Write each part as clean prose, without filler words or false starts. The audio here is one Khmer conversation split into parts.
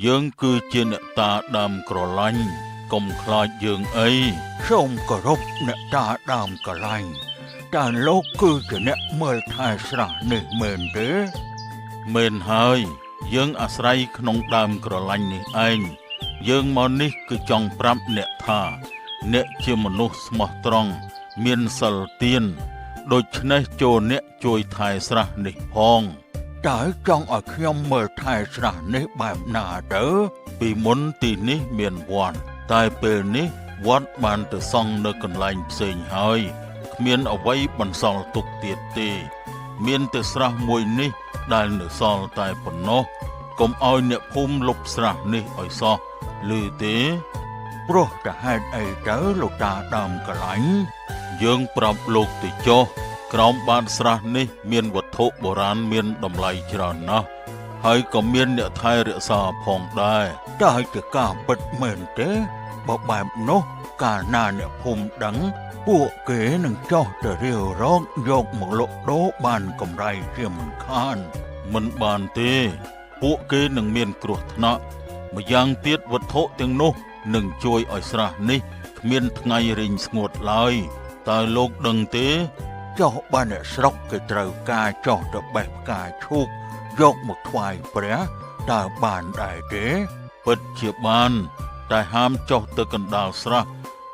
យើងគឺជាអ្នកតាដើមក្រឡាញ់កុំខ្លាចយើងអី សូមគោរពអ្នកតាដើមក្រឡាញ់តើលោកគឺជាអ្នកមើលថែស្រះនេះមែនទេ មែនហើយយើងអាស្រ័យក្នុងដើមក្រឡាញ់នេះឯងយើងមកនេះគឺចង់ប្រាប់អ្នកថា អ្នកជាមនុស្សស្មោះត្រង់មានសិលទានដូច្នេះចូលអ្នកជួយថែស្រះនេះផង តើចង់ឲ្យខ្ញុំមើលថែស្រះនេះបែបណាទៅ ពីមុនទីនេះមានវត្តតែពេលនេះវត្តបានទៅសង់នៅកន្លែងផ្សេងហើយគ្មានអ្វីបន្សល់ទុកទៀតទេ មានតែស្រះមួយនេះដែលនៅសល់តែប៉ុណ្ណោះកុំឲ្យអ្នកភូមិលុបស្រះនេះឲ្យសោះឮទេ ព្រោះតែហេតុអីទៅលោកតាដើមក្រឡាញ់ យើងប្រាប់លោកទៅចុះក្រោមបាតស្រះនេះមានវត្ថុបុរាណមានតម្លៃច្រើនណាស់ហើយក៏មានអ្នកថែរក្សាផងដែរ តើជាការពិតមែនទេបើបែបនោះកាលណាអ្នកភូមិដឹង ពួកគេនឹងចោះទៅរាវរកយកមកលក់ដូរបានកម្រៃជាមិនខាន មិនបានទេ ពួកគេនឹងមានគ្រោះថ្នាក់ម្យ៉ាងទៀតវត្ថុទាំងនោះនឹងជួយឲ្យស្រះនេះគ្មានថ្ងៃរីងស្ងួតឡើយតើលោកដឹងទេ ចុះបើអ្នកស្រុកគេត្រូវការចោះទៅបេះផ្កាឈូកយកមកថ្វាយព្រះតើបានដែរទេ ពិតជាបាន តែហាមចុះទៅកណ្ដាលស្រះ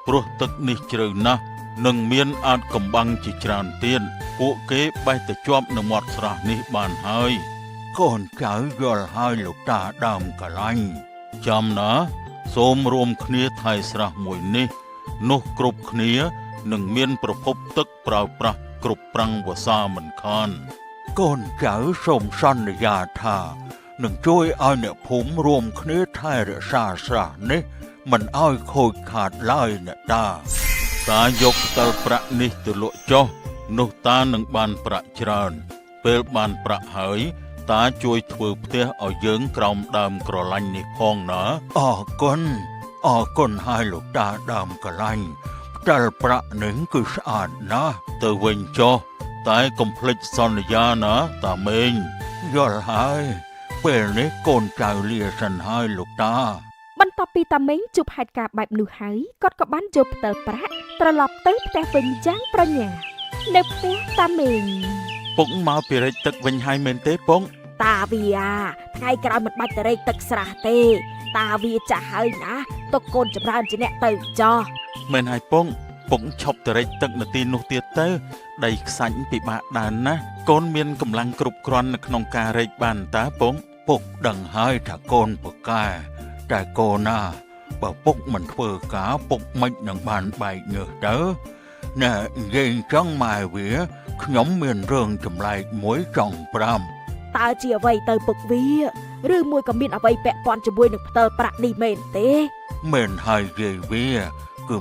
ព្រោះទឹកនេះជ្រៅណាស់និងមានអាចកំបាំងជាច្រើនទៀតពួកគេបេះទៅជាប់នៅមាត់ស្រះនេះបានហើយ កូនចៅយល់ហើយលោកតាដើមក្រឡាញ់ ចាំណាសូមរួមគ្នាថែស្រះមួយនេះ នោះគ្រប់គ្នានឹងមានប្រភពទឹកប្រើប្រាស់គ្រប់ប្រាំងវស្សាមិនខាន កូនចៅសូមសន្យាថានឹងជួយឲ្យអ្នកភូមិរួមគ្នាថែរក្សាស្រះនេះមិនឲ្យខូចខាតឡើយអ្នកតា តាយកផ្តិលប្រាក់នេះទៅលក់ចុះនោះតានឹងបានប្រាក់ច្រើន ពេលបានប្រាក់ហើយ តាជួយធ្វើផ្ទះឲ្យយើងក្រោមដើមក្រឡាញ់នេះផងណា អរគុណអរគុណហើយលោកតាដើមក្រឡាញ់ផ្តិលប្រាក់នឹងគឺស្អាតណាស់ ទៅវិញចុះតែកុំភ្លេចសន្យាណាតាមេង យល់ហើយពេលនេះកូនចៅលាសិនហើយលោកតា បន្ទាប់ពីតាមេងជួបហេតុការណ៍បែបនោះហើយគាត់ក៏បានយកផ្តិលប្រាក់ត្រឡប់ទៅផ្ទះវិញយ៉ាងប្រញាប់នៅផ្ទះតាមេង ពុកមកពីរិចទឹកវិញហើយមែនទេពុក តាវាថ្ងៃក្រោយមិនបាច់ទៅរែកទឹកស្រះទេ តាវាចាស់ហើយណាទុកកូនចម្រើនជាអ្នកទៅចោះ មែនហើយពុកពុកឈប់ទៅរិចទឹកនៅទីនោះទៀតទៅដីខ្សាច់ពិបាកដើរណាស់កូនមានកម្លាំងគ្រប់គ្រាន់នៅក្នុងការរែកបានតើពុក ពុកដឹងហើយថាកូនពកែតែកូនណាបើពុកមិនធ្វើការពុកមិននឹងបានបែកញើសទៅណែនិយាយចង់ម៉ែវាខ្ញុំមានរឿងចម្លែកមួយចង់ប្រាប់ តើជាអ្វីទៅពុកវាឬមួយក៏មានអ្វីពាក់ព័ន្ធជាមួយនឹងផ្តិលប្រាក់នេះមែនទេ មែនហើយយាយវាគឺ